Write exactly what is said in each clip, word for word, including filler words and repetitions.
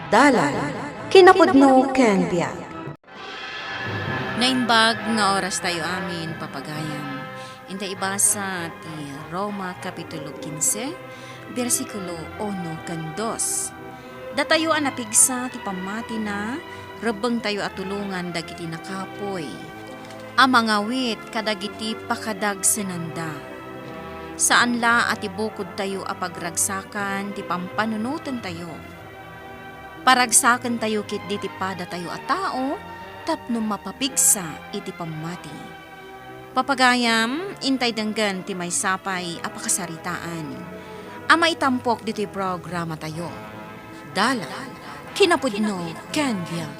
Dalan, kinapudno ken biag. Naimbag nga oras tayo amin, papagayam. Inta ibasa ti Roma Kapitulo kinse, bersikulo uno ken dos. Datayo a napigsa ti pammatina, rebbengtayo a tulongan dagiti nakapuy a mangawit kadagiti pakadagsenanda. Saan la a ti bukodtayo a pagragsakan ti pampanunotentayo. Paragsakentayo ketdi ti padatayo a tao tapno mapapigsa iti pammati. Papagayam, intay denggen ti maysa pay a pakasaritaan a maitampok ditoy programatayo. Dalan, kinapudno, ken biag.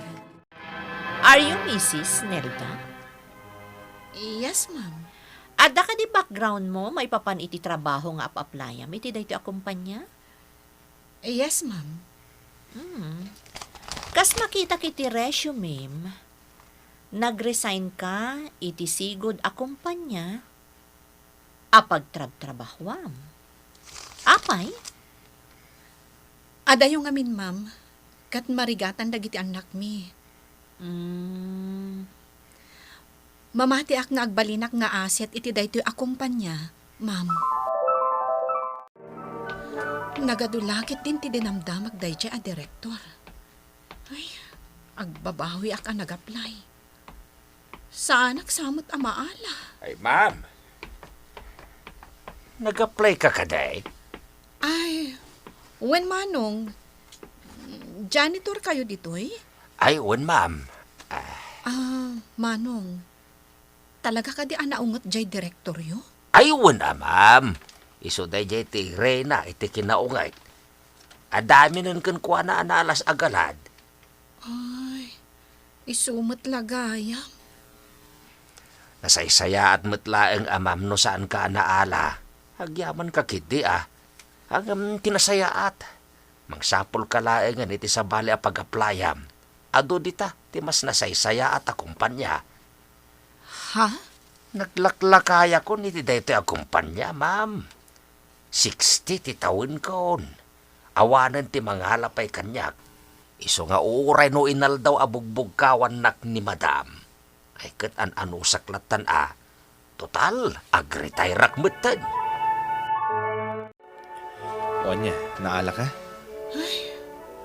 Are you Missus Nelda? Yes, ma'am. Adda kadi background mo maipapan iti trabaho nga ap-applyam iti daytoy a kumpanya? Yes, ma'am. Hmm. Kas makitak iti resumem, nag-resign ka iti sigud a kumpanya a pagtrabtrabahoam. Apay? Adayo ngamin, ma'am, ket marigatan dagiti annakmi. Hmm. Mamatiak nga agbalinak nga asset iti daytoy a kumpanya, ma'am. Nagadu la ketdin ti dinamdamak daydiay a direktor. Ay, agbabawiak a nag-apply. Saanak sa met a maala. Ay, ma'am. Nag-apply ka kadi? Ay, wen, Manong. Janitor kayo ditoy? Ay, wen, ma'am. Ah. Ah, Manong. Talaga kadi a naunget jay direktoryo? Ay, wen a, ma'am. Isu dayjay ti reyna iti kinaunget. Adda aminen kenkuana a naalas a galad. Ay, isu met la gayam. Nasaysayaat met laeng a, ma'am, no saanka a naala. Agyamanka ketdi a. Ngem ti nasayaat, mangsapulka laengen iti sabali a pag-applyam. Adu dita ti mas nasaysayaat a kumpanya. Ha? Naglaklakayakon iti daytoy a kumpanya, ma'am. Sixty ti tawenkon. Awanen ti mangala pay kaniak. Isu nga uray no inaldaw a bugbugkawannak ni Madam, ay ket an-anusak lattan a. Total, agretire-ak metten. O ania, naala ka? Ay,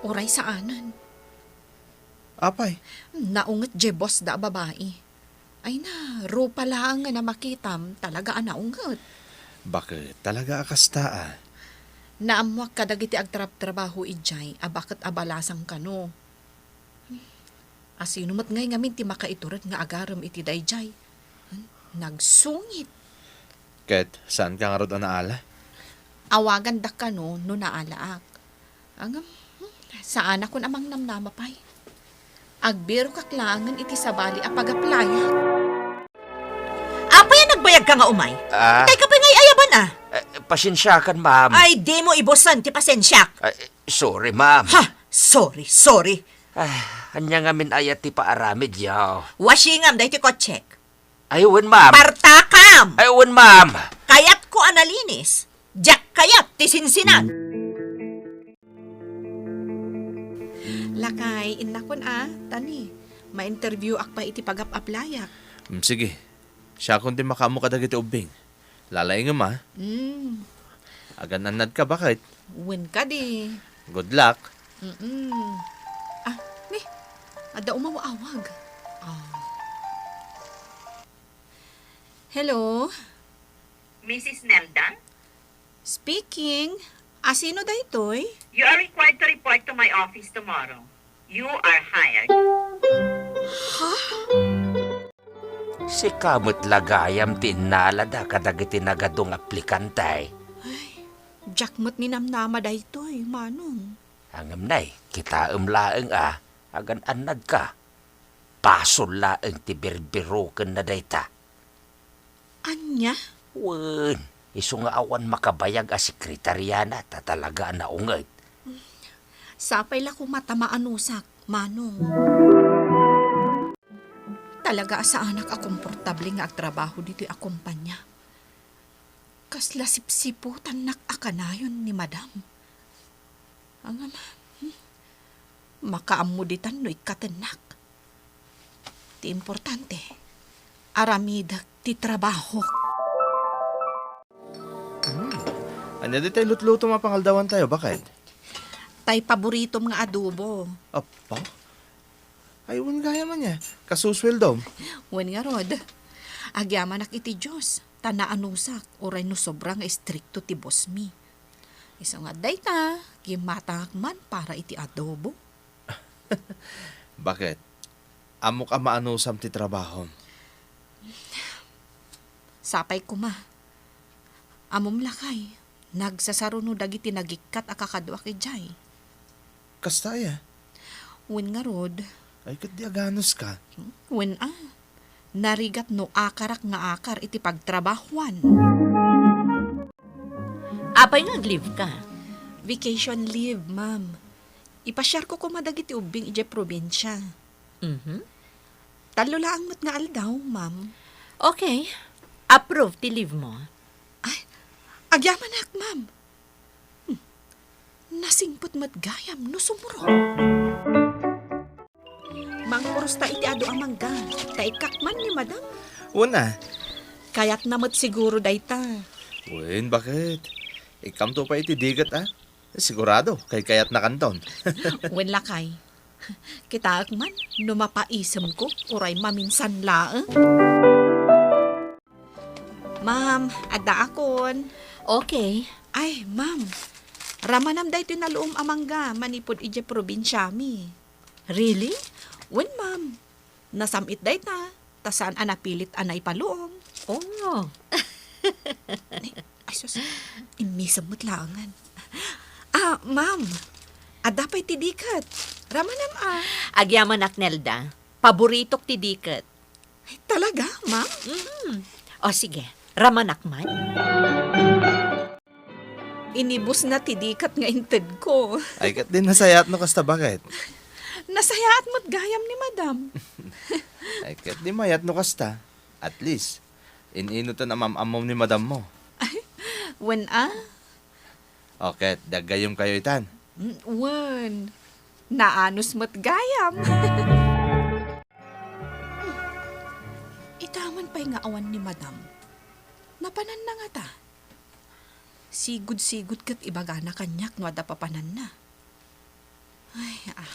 uray saanen. Apay? Naunget jay boss da a babai. Ay na, rupa laeng nga namakitam, talaga a naunget. Baket, talaga a kasta a. Naammoak kadagiti agtrabtrabaho idiay a baket a balasang kano. Asino met ngay ngamin ti makaiturod nga agarem iti daydiay? Nagsungit. Ket, saanka ngarud a naala? Awagandak kano no naalaak. Ngem, hmm, saanakon a mangnamnama pay. Agbirokak laengen iti sabali a pag-applyak. Apay a nagbayagka nga umay? Ah. Itay ka pay nga ay-ayaban a. Eh, pasensiakan, ma'am. Ay, dimo ibusen ti pasensiak. Ay, sorry, ma'am. Ha? Sorry, sorry. Ah, ania ngamin aya ti paaramidyo? Washingam daytoy kotsek. Ay, wen, ma'am. Partakam! Ay, wen, ma'am. Kayatko a nalinis. Diak kayat ti sinsinag. Lakay, innakon a, tani. Ma-interview-ak pay iti pag-ap-applyak. Mm, sige. Siakon ti makaammo kadagiti ubbing. Lalaingem a. Mm. Agan-annadka, baket? Wen kadi. Good luck. Mm-mm. Ah, ni, adda umaw-awag. Ah. Hello? Missus Nelda? Speaking. Asino daytoy? You are required to report to my office tomorrow. You are hired. Ha? Sika met la gayam ti innalada kadagiti nagadu nga aplikante. Ay, diak met ninamnama daytoy, Manong. Ngem nay, kitaem laeng a, agan-annadka. Basol laeng ti birbirokenna dayta. Ania? Wen, isu nga awan makabayag a sekretariana ta talaga a naunget. Sapay la koma ta maanusak, Manong. Talaga a saanak a komportable nga agtrabaho ditoy a kompanya. Kasla sipsiputannak a kanayon ni Madam. Ngem, hmm? Makaammo ditan no ikkatennak. Ti importante, aramidek ti trabahok. Hmm. Ania ditay lutlutom a pangaldawantayo, baket? Tay paboritom nga adobo. Appa? Ay, wen gayam ania. Kasusweldom? Wen ngarud. Agyamanak iti Dios, ta naanusak, uray no sobra nga istrikto ti boss mi. Isu nga dayta, gimmatangak man para iti adobo. Baket? Ammok a maanusam ti trabahom. Sapay koma. Ammom lakay, nagsasaruno dagiti nagikkat a kakaduak idiay. Kasta aya? Wen ngarud. Ay, ket di aganuska. Wen a. Narigat no akarak nga akar iti pagtrabahuan. Apay nga ag-leave ka? Vacation leave, ma'am. Ipasiarko koma dagiti ubbing idiay probinsia. Mhm. Tallo laeng met nga aldaw, ma'am. Okay. Approve ti leave mo. Ay, agyamanak, ma'am. Hmm. Nasingpet met gayam no sumurot. Mangpuros ta iti adu a mangga, ta ikkak man ni madam. Wen a. Kayatna met siguro dayta. Wen, baket? Ikkamto pay iti diket a. Sigurado, kaykayatnakanton. Wen lakay. Kitaek man no mapaisemko uray maminsan laeng. Ma'am, addaakon. Okay. Ay, ma'am. Ramanam daytoy naluom a mangga manipud idiay probinsiami. Really? Wen, ma'am. Nasam-it dayta, ta saan a napilit a naipaluom. Oh. Ay, sus. Immisem met laengen. Ah, ma'am. Adda pay ti diket. Ramanam a. Agyamanak, Nelda. Paboritok ti diket. Ay, talaga, ma'am? Mm. O, sige. Ramanak man. Inibusna ti diket nga intedko. Ay, ket di nasayaat no kasta, baket? Nasayaat met gayam ni madam. Ay, ket di mayat no kasta. At least, in-inoten a mam-ammom ni madammo. Ay, wen a. O, ket, di aggayumkayo itan? Mm, wen. Naanus met gayam. Ita man pay nga awan ni madam. Napananna ngata? Sigud-sigud ket ibagana kaniak no adda papananna. Ay, ah,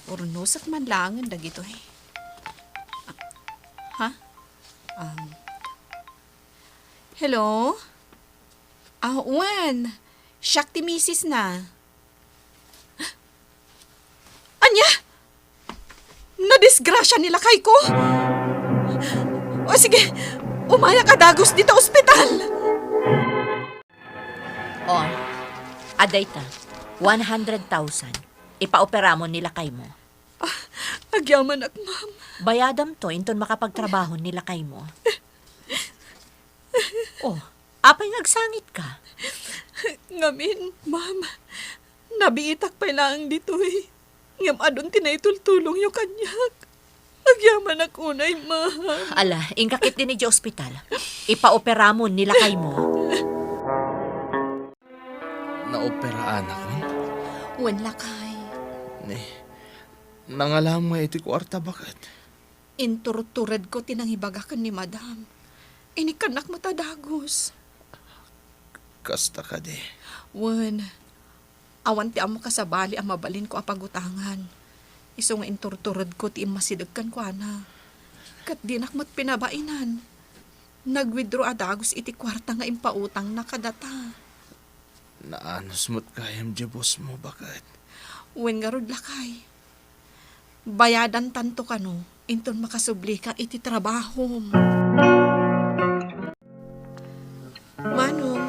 urnosek man laengen dagitoy. Ah, ha? Um, hello? Ah, wen, siak ti misis na. Ania? Nadisgrasia ni lakayko? O sige, umayak a dagus dita ospital. O, adda ita, one hundred thousand. Ipaoperamon ni lakaymo. Ah, agyamanak, ma'am. Bayadamto inton makapagtrabahon ni lakaymo. O, apay nga agsangitka? Ngamin, ma'am, nabiitak pay laeng ditoy. Ngem adun ti naitultulongyo kaniak. Agyamanak unay, ma'am. Ala, inka ketdi idiay ospital. Ipaoperamon ni lakaymo. Naoperaanakon? Wen, lakay. Ni, nangalam nga iti kuarta, baket? Inturturedko ti nangibagak ken ni madam. Inikkannak met a dagus. Kasta kadi? Wen, awan ti ammo kasabali a mabalinko a pagutangan. Isu nga inturturedko ti immasideg kenkuana. Ket dinak met pinabainan. Nag-withdraw a dagus iti kuarta nga impautangna kadata. Naanus met gayam diay boss mo, baket? Wen ngarud, lakay. Bayadantanto kano inton makasublika iti trabahom. Manong,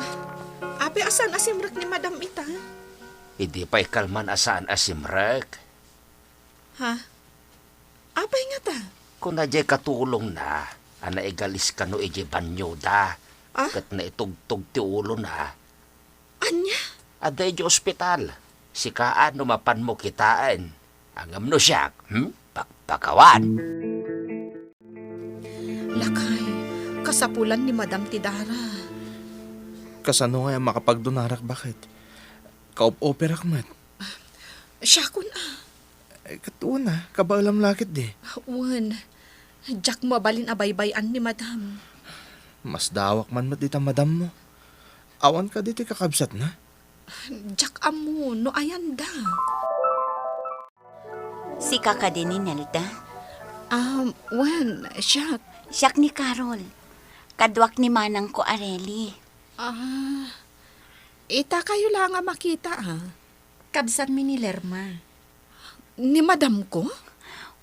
apay a saan a simrek ni madam ita? Idi pay kalman a saan a simrek. Ha? Apay ngata? Kuna diay katulongna a naigalis kano idiay banyoda. Ah? Ket naitugtog ti ulona. Ania? Adda idiay ospital. Sika a no mapanmo kitaen. Ngem no siak, hmm? Pakpakawan. Lakay, kasapulan ni madam ti dara. Kasano ngay a makapagdunarak, baket? Kaop-operak met. Siakon a. Ket una, kabaelam la ketdi. Wen, diak mabalin a baybay-an ni Madam. Masdaawak man met dita madammo. Awan kadi ti kakabsatna? Diak ammo no ayanda. Sika kadi ni Nelda? Um, wen, siak. Siak ni Carol. Kaduak ni manangko a Relly. Ah, itakayo la nga makita, ah. Kabsatmi ni Lerma. Ni madamko?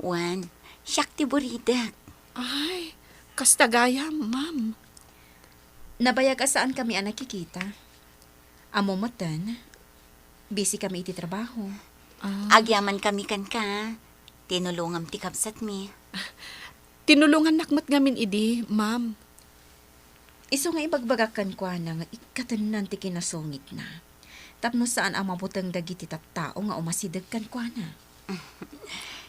Wen, siak ti buridek. Ay, kasta gayam, ma'am. Nabayag a saankami a nakikita. Ammo metten, busy kami iti trabaho. Ah. Agyamankami kenka. Tinulongam ti kabsatmi. Tinulongannak met ngamin idi, ma'am. Isu nga ibagbagak kenkuana nga ikkatennan ti kinasungitna, tapno saan a mabuteng dagiti tattao nga umasideg kenkuana.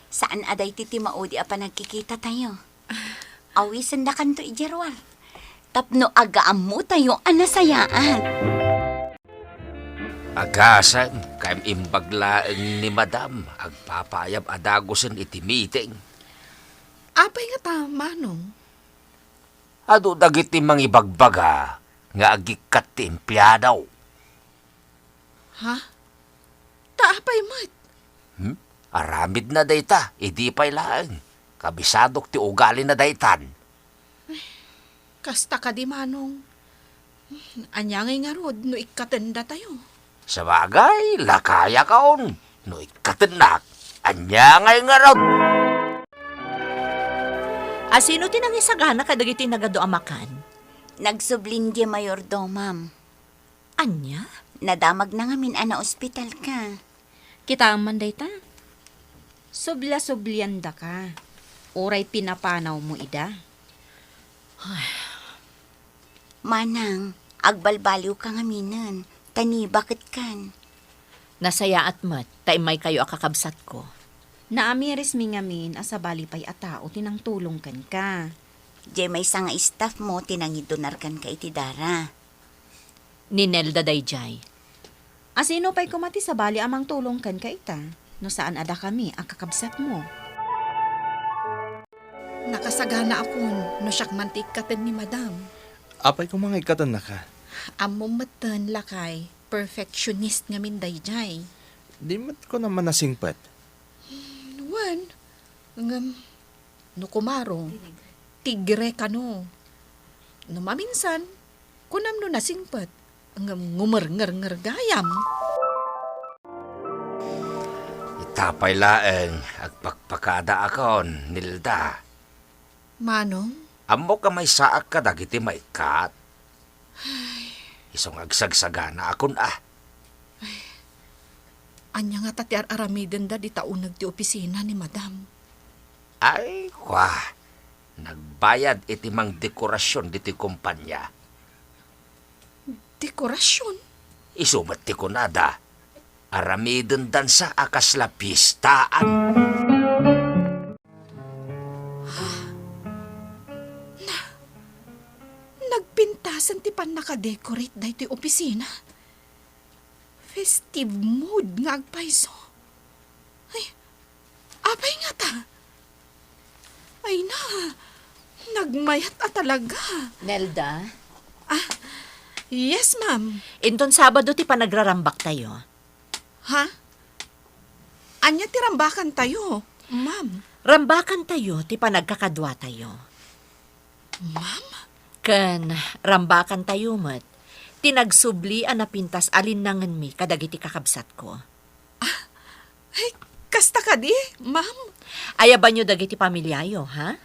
Saan a daytoy ti maudi a panagkikitatayo. Awisendakanto idiay ruar, tapno agaammotayo a nasayaat. Agasem, kayem imbag laeng ni Madam, agpapaayab a dagusen iti meeting. Apay ngata, Manong? Adu dagiti mangibagbaga nga agikkat ti empleado. Ha? Ta apay met? Hmm? Aramidna dayta, idi pay laeng. Kabisadok ti ugalina daytan. Kasta kadi, Manong. Ania ngay ngarud no ikkatendatayo? Sabagay, lakayakon. No ikkatennak, ania ngay ngarud? Asino ti nangisagana kadagiti nagadu a makan? Nagsublin diay mayordomam. Ania? Nadamagna ngamin a naospitalka. Kitaem man dayta. Subla-subliandaka. Uray pinapanawmo ida. Ay. Manang, agbalbaliwka ngaminen, ta nibaketkan. Nasayaat met, ta immaykayo a kakabsatko. Naamirismi ngamin a sabali pay a tao ti nangtulong kenka. Diay maysa nga staff mo ti nangidunar kenka iti dara. Ni Nelda daydiay. Asino pay koma ti sabali a mangtulong kenka ita, no saan a dakami a kakabsatmo? Nakasaganaakon no siak man ti ikkaten ni Madam. Apay koma nga ikkatennaka? Ammom metten, lakay, perfectionist ngamin daydiay. Di met kunam a nasingpet? Wen, ngem, no kumaro, tigre kano. No maminsan, kunam no nasingpet, ngem ngumernger gayam. Ita pay laeng, agpakpakadaakon, Nelda. Manong? Ammok a maysaak kadagiti maikkat. Isu nga agsagsaganaakon a. Ania ngata ti ar-aramidenda dita uneg ti opisina ni Madam? Ay, kua. Nagbayad iti mangdekorasion ditoy kompania. Dekorasion? Isu met ti kunada. Aramidendansa a kasla piestaan. Na, nagpintasen ti pannaka-decorate daytoy opisina. Festive mood nga agpayso. Ay, apay ngata? Ay na, nagmayat a talaga. Nelda? Ah, yes, ma'am. Inton Sabado ti panagrarambaktayo. Ha? Ania ti rambakantayo, ma'am? Rambakantayo ti panagkakaduatayo. Ma'am? Ken rambakantayo met ti nagsubli a napintas a linnangenmi kadagiti kakabsatko. Ah, ay, kasta kadi, ma'am? Ayabanyo dagiti pamiliayo, ha?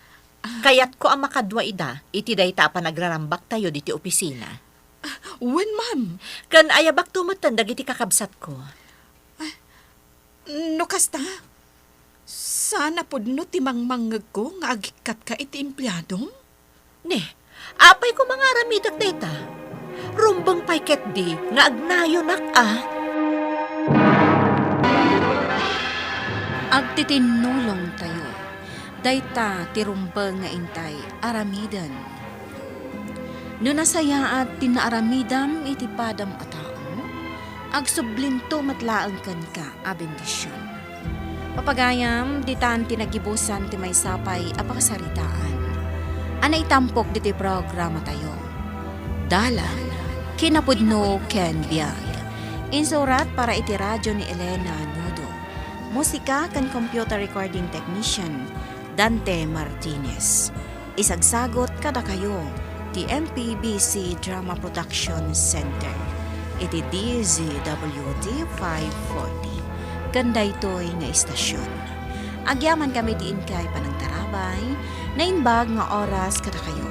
Ah. Kayatko a makadua ida iti dayta a panagrarambaktayo diti opisina. Ah, wen, ma'am. Ken ayabakto metten dagiti kakabsatko. Ah, no kasta, saan a pudno ti mangmangngegko nga agikkatka iti empleadom? Ne, apay koma nga aramidek dayta? Rumbeng pay ketdi nga agnayonak a. Agtitinnulongtayo. Dayta ti rumbeng nga intay aramiden. No nasayaat ti naaramidam iti padam a tao, agsublinto met laeng kenka a bendision. Papagayam, ditan ti nagibusan ti maysa pay a pakasaritaan a naitampok ditoy programatayo. Dalan, kinapudno ken biag. Insurat para iti radyo ni Elena Nudo. Musika ken computer recording technician, Dante Martinez. Isagsagot kadakayo ti M P B C Drama Production Center iti D Z W T five forty ken daytoy nga istasyon. Agyamankami ti inkay panangtarabay, naimbag nga oras kadakayo.